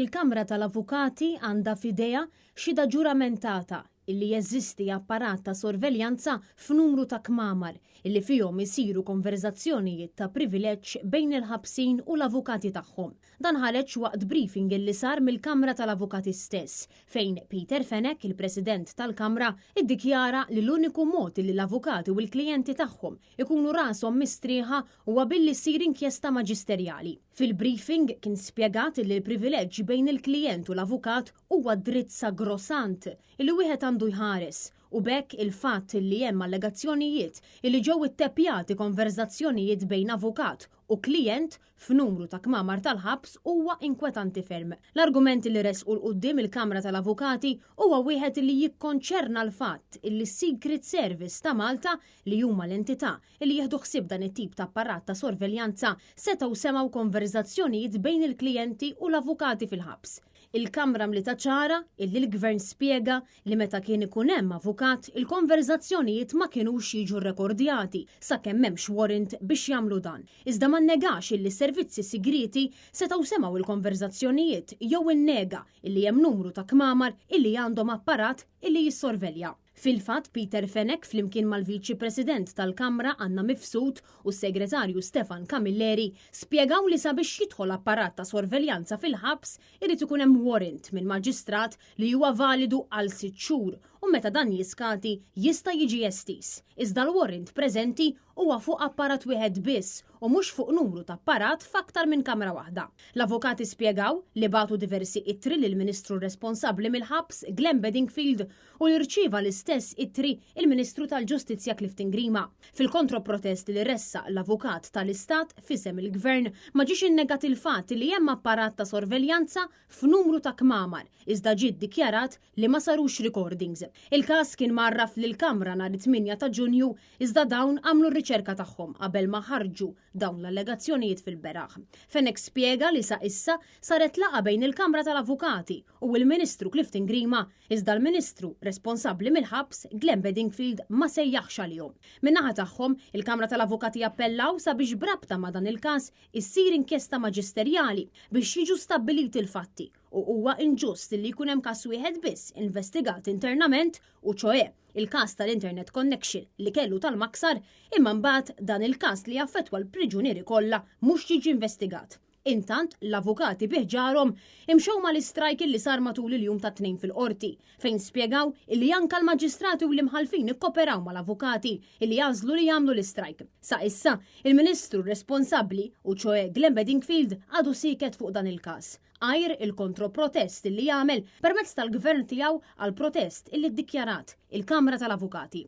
Il-Kamra tal-Avukati għandha f'idejha xhieda ġuramentata illi jeżisti apparat ta' sorveljanza f'numru ta' kmamar illi fihom isiru konverżazzjonijiet ta' privileġġ bejn il-ħabsin u l-avukati tagħhom. Dan ħareġ waqt briefing illi sar mill-Kamra tal-Avukati stess, fejn Peter Fenech, il-President tal-Kamra, iddikjara li l-uniku mod illi l-avukati u l-klijenti tagħhom ikunu rashom mistrieħa huwa billi ssir inkjesta maġisterjali. Fil-briefing kien spjegat illi l-privileġġ bejn il-klijent u l-avukat huwa dritt sagrosant illi wieħed għandu jħares u b'hekk il-fatt illi hemm allegazzjonijiet illi ġew ittepjati konverżazzjonijiet bejn avukat u klijent f'numru ta' kmamar tal-ħabs huwa inkwetanti ferm. L-argument li ressqu 'l quddiem il-Kamra tal-Avukati huwa wieħed li jikkonċerna l-fatt illi s-Secret Service ta' Malta, li huma l-entità li jieħdu ħsieb dan it-tip ta' apparat ta' sorveljanza, setgħu semgħu konverżazzjonijiet bejn il-klijenti u l-avukati fil-ħabs. Il-Kamra mlitha ċara illi l-Gvern spjega li meta kien ikun hemm avukat il-konverżazzjonijiet ma kinux jiġu rrekordjati sakemm m'hemmx warrant biex jagħmlu dan. Iżda ma nnegax illi s-servizzi sigrieti setgħu semgħu l-konverżazzjonijiet jew innega illi hemm numru ta' kmamar illi għandhom apparat illi jissorvelja. Fil-fatt, Peter Fenech flimkien mal-Viċi President tal-Kamra Anna Mifsud u s-Segretarju Stefan Camilleri spjegaw li sabiex jidħol apparat ta' sorveljanza fil-ħabs irid ikun hemm warrant minn maġistrat li huwa validu għal sitt xhur u meta dan jiskadi jista' jiġi estiż. Iżda l-warrant preżenti huwa fuq apparat wieħed biss u mhux fuq numru ta' apparat f'aktar minn kamra waħda. L-avukati spjegaw li bagħtu diversi ittri lill-Ministru responsabbli mill-ħabs Glenn Bedingfield u li rċieva l-istess ittri il-Ministru tal-Ġustizzja Clifton Grima. Fil-kontroprotest li ressaq l-Avukat tal-Istat f'isem il-Gvern ma ġiex innegat il-fatt li hemm apparat ta' sorveljanza f'numru ta' kmamar iżda ġie ddikjarat li ma sarux recordings. Il-każ kien mgħarraf lill-Kamra nhar it-8 ta' Ġunju iżda dawn għamlu r-riċerka tagħhom qabel ma ħarġu dawn l-allegazzjonijiet fil-beraħ. Fenech spjega li sa issa saret laqgħa bejn il-Kamra tal-Avukati u l-Ministru Clifton Grima Iżda l-Ministru responsabbli mill-ħabs, Glenn Bedingfield, ma sejjaħx għalihom. Min-naħa tagħhom, il-Kamra tal-Avukati appellaw sabiex b'rabta ma' dan il-każ issir inkjesta maġisterjali biex jiġu stabbiliti l-fatti u huwa inġust li jkun hemm każ wieħed biss investigat internament u ċoe il-każ tal-Internet Connection li kellu tal-Maksar imma mbagħad dan il-każ li jaffettwa l-priġunieri kollha mhux jiġi investigat. Intant, l-avukati bi ħġarhom imxew mal-istrajk illi sar matul il-jum tat-Tnejn fil-Qorti, fejn spjegaw illi anke l-Maġistrati u l-Imħallfin ikkoperaw mal-avukati illi għażlu li jagħmlu l-istrajk. Sa issa, il-Ministru responsabbli, u ċoe Glenn Bedingfield, għadu sieket fuq dan il-każ, għajr il-kontro-protest illi għamel permezz tal-Gvern tiegħu għall-protest illi ddikjarat il-Kamra tal-Avukati.